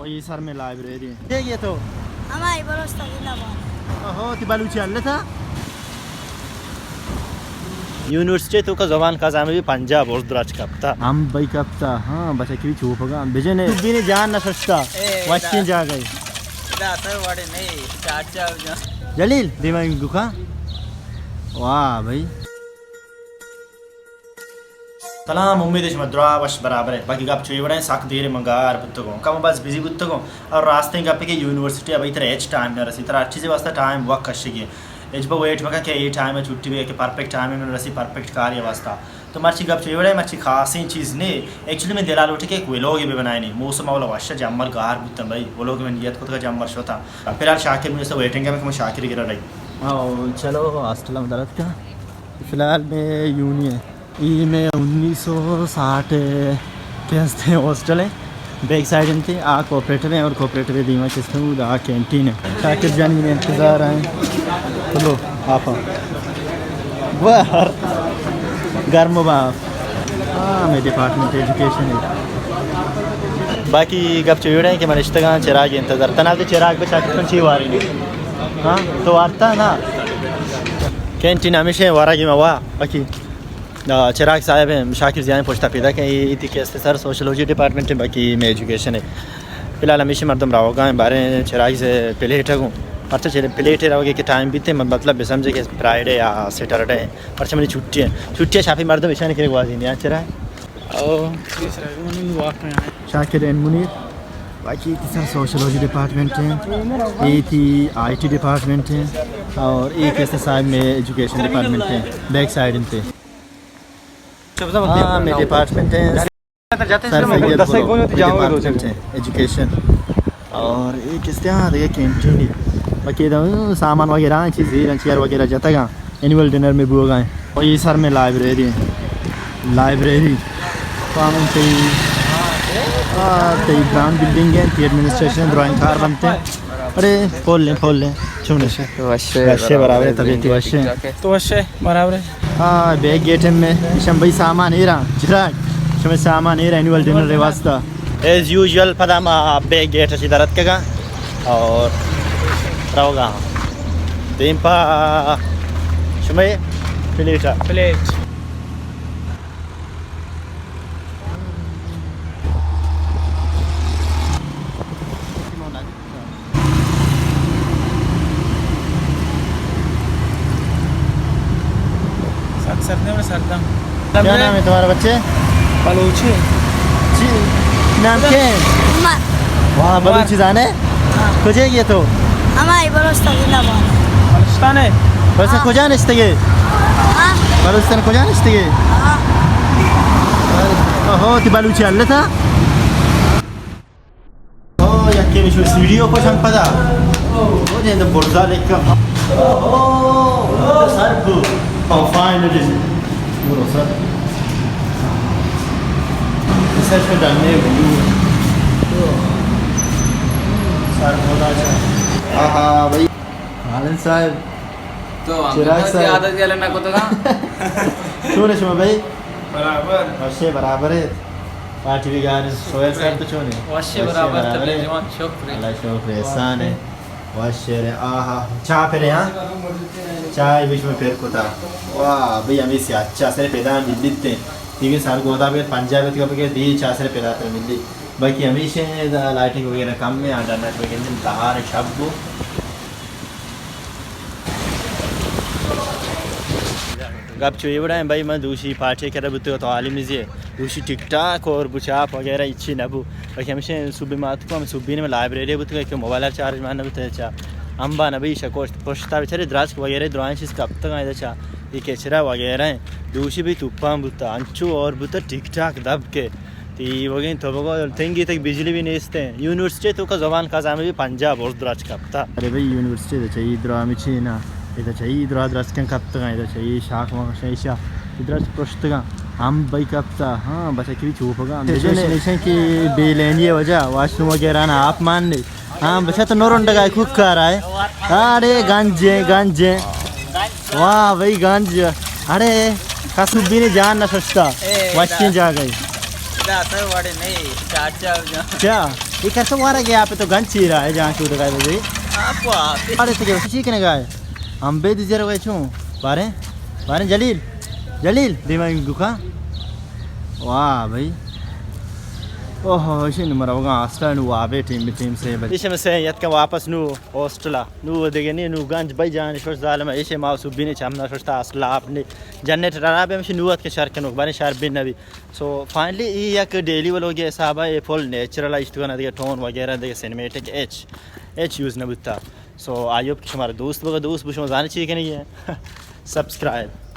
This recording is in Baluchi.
اور یہ سر میں لائبریری ہے۔ دیکھ یہ تو۔ ہماری بلوچستان زندہ باد۔ اوہو، تی بلوچی اللہ تھا؟ یونیورسٹی تو کا زبان کا زامے بھی پنجاب اور دراج کپتا۔ ہم بھائی کپتا، ہاں، بچہ کی چوپگا۔ بجنے، تو بھی نے جان نہ سستا۔ اے، واشتیں دا۔ جاگہ۔ دا سر وڑے نہیں، چاچا جان۔ جلیل، دیما گکا۔ واہ بھائی۔ سلام، امید شما درا وش برابر ہے۔ باقی گپ چوئی وڑیں، سک دیر من گار بوتگوں، کم بس بزی بوتگوں۔ اور راستیں گپ کہ یونیورسٹی ابھی ترا ہچ ٹائم نہ رسی، ترا ہر چیزے واسطہ ٹائم وقت کشگی۔ ہچ بہ ویٹ مکن کہ اے ٹائم چھٹی بے کہ پرفیکٹ ٹائم من رسی پرفیکٹ کاری واسطہ۔ تو مرچی گپ چوئی وڑیں، مرچی خاصیں چیز نے۔ ایکچولی من دلا لوٹی کہ ایک ویلوگ بھی بنائنی۔ موسم اولا وش جمر گار بوتن بھائی، ویلوگ من نیت کتگا جمر شوتا۔ فی الحال شاکر من سے ویٹنگ ہے کہ من شاکر گرا رہی۔ او چلو ہاسٹل ہم درت کا۔ فی الحال میں یونی ہے۔ ای میں انیس سو ساٹھ کے ہستے ہاسٹل ہے۔ بیک سائیڈ انتے، آ کوپریٹو ہے اور کوپریٹو دیما چستوں دا کینٹین ہے۔ شاکر جان میں انتظار ہیں۔ چلو، آپ باہر گرم باپ۔ ہاں، میں ڈپارٹمنٹ ایجوکیشن ہے۔ باقی گپ چوڑے ہیں کہ من اشتگاں چراغ انتظار۔ تنا تو چراغ پہ شاکر چی واری نہیں۔ ہاں، تو وارتا نا۔ کینٹین ہمیشہ وارا کی موا۔ باقی آ، چراغ صاحب ہیں، شاکر زیان پوچھتا پیدا کہ یہ تھی کہ سر سوشولوجی ڈپارٹمنٹ ہے، باقی میں ایجوکیشن ہے۔ فی الحال ہمیشہ مردم روگا ہیں، بارے چراغ سے پلیٹ ہے گوں۔ پرچہ چلے پلیٹ ہے روگے کہ ٹائم بیتے، مطلب بسمجھے کہ فرائیڈے یا سیٹرڈے ہے۔ پرچہ منی چھٹی ہے۔ چھٹی ہے شافی مردم اشانی کے گوازی نہیں، چراغ۔ او، شاکر این منیر، باقی تھی سر سوشولوجی ڈپارٹمنٹ ہے، یہ تھی آئی ٹی ڈپارٹمنٹ ہے، اور یہ کیسے صاحب میں ایجوکیشن ڈپارٹمنٹ ہے، بیک سائیڈ انتے۔ ہاں، میں ڈپارٹمنٹ ہے۔ سر سید برو، میں ڈپارٹمنٹ ہے، ایجوکیشن۔ اور یہ کس طرح دیگه کینٹین ہے۔ باقی دا سامان وغیرہ ہیں، چیز، چیئر وغیرہ جتگا۔ اینول ڈنر میں بوگا ہیں۔ اور یہ سر میں لائبریری ہے۔ لائبریری۔ پامن تئی، آ، تئی براؤن بلڈنگ ہے، تئی ایڈمنسٹریشن، ڈرائنگ کار بنتے ہیں۔ ارے، پھول لیں، پھول لیں۔ چون ہے؟ وشے وشے برابر، برابر ہے، طبیعت وشے۔ تو وشے برابر ہے۔ ہاں، بیک گیٹ میں شم بھائی سامان ایرا، چراغ، شم سامان ایرا اینول ڈنر واسطہ۔ ایز یوزول پدا ما بیک گیٹ اچھی درت کگا اور روگا۔ دیم پا شمے پلیٹ۔ پلیٹ۔ سک سردیں بڑے سرداں۔ کیا نام ہے تمہارا بچے؟ بلوچی۔ جی، نام کیا ہے؟ عمر۔ واہ، عمر۔ بلوچی زانے؟ ہاں۔ کجے گئے تو؟ ہماری بلوچستان زندہ باد۔ بلوچستان ہے؟ بلوچستان ہاں۔ کجا نشتے گئے؟ ہاں۔ بلوچستان کجا نشتے گئے؟ ہاں۔ اوہو، تی بلوچی اللہ تھا؟ او، یکے مشو سیڑھی ءَ پشم پدا۔ او، جند برزا لکھا۔ او، او، سر کو۔ او، فائنلی۔ برو سر۔ سر پہ ڈالنے بلو۔ سر بودا چا۔ آہا، بھائی۔ عالم صاحب۔ تو ہم چراغ صاحب۔ عادت گلے نہ کو تو۔ چون شما بھائی؟ برابر۔ وشے برابر ہے۔ پارٹی بھی گار، سوہیل صاحب تو چون ہے؟ وشے برابر، برابر ہے۔ جوان، شکر ہے۔ اللہ شکر، احسان ہے۔ وشے رے، آہا۔ چاہ پہ رے، ہاں؟ چاہ بیچ میں پھر کتا۔ واہ، بھئی ہمیں سے اچھا سر پیدا ملیت ہیں۔ دیگه سر گودا بے پنجاب تو بگے دی چاہ سر پیدا تر ملی۔ باقی ہمیشہ دا لائٹنگ وغیرہ کم ہے، آڈر نہ وغیرہ دن تہار شب گو۔ گپ چو اے وڑا ہیں بھائی، من دوشی پارٹی کرا بوتگا تو عالمی زی، دوشی ٹک ٹاک اور بچاپ وغیرہ اچی نہ بو۔ بلکہ ہمیشہ صبح مات کو ہم صبح نے لائبریری بوتگا کہ موبائل چارج مان نہ بوتا چا۔ ہم با نہ بھئی شکوش پشتا بیچارے دراج وغیرہ درائیں چیز کپتگا ادا چا۔ یہ کچرا وغیرہ ہیں۔ دوشی بھی توپان بوتا، انچو اور بوتا ٹک ٹاک دب کے۔ تی وگیں تو بگو تنگی تک بجلی بھی نیست ہیں۔ یونیورسٹی تو کا زبان کا زامے بھی پنجاب اور دراج کپتا۔ ارے بھئی، یونیورسٹی دا چاہیے درا مچے نا، ادا چاہیے درا درس کن کپتگا، ادا چاہیے شاخ ما شیشا، درس پرشتگا، ہم بھئی کپتا، ہاں، بچہ کی چوپگا، ہم بجے نیشن کہ بے لینی وجہ، واش روم وغیرہ نا آپ مان لے۔ ہاں، بچہ تو نورنڈگا کوک کار آئے۔ ارے گنجے، گنجے۔ واہ بھئی گنج۔ ارے، کسو بی نے جان نہ سستا۔ اے، وشیں جاگہ۔ دا سر وڑے نہیں، چاچا جان۔ کیا؟ یہ کسا وارا گیا پہ تو گنج چیرا ہے جان شو دگا بھائی۔ آپ کو آپ۔ اڑے تگے چی کنے گائے؟ ہم بے دزیر ہوئے چوں۔ بارے؟ بارے جلیل؟ جلیل؟ دیما دکان؟ واہ بھائی۔ اوہ، ایشی نمبر اوگا ہاسٹل نو آبے ٹیم بی ٹیم سے بھائی۔ ایشی میں سے یت کا واپس نو ہاسٹلا۔ نو دگے نی نو گنج بھائی جان شوش ظالم۔ ایشی ما سو بی نے چمنا شوشتا ہاسٹل آپ نے۔ جنریٹر خراب ہے، ہمشی نو ات کے شر کنوک بارے شر بی نبی۔ سو فائنلی ای یک ڈیلی ولوگ حساب ہے، فل نیچرل اشتگا نہ دگے ٹون وغیرہ دگے سینیمیٹک ایچ ایچ یوز نہ بوتا۔ سو آئی ہوپ کہ شمارا دوست بگا، دوست بو شما زانے چی کنگی ہے؟ سبسکرائب۔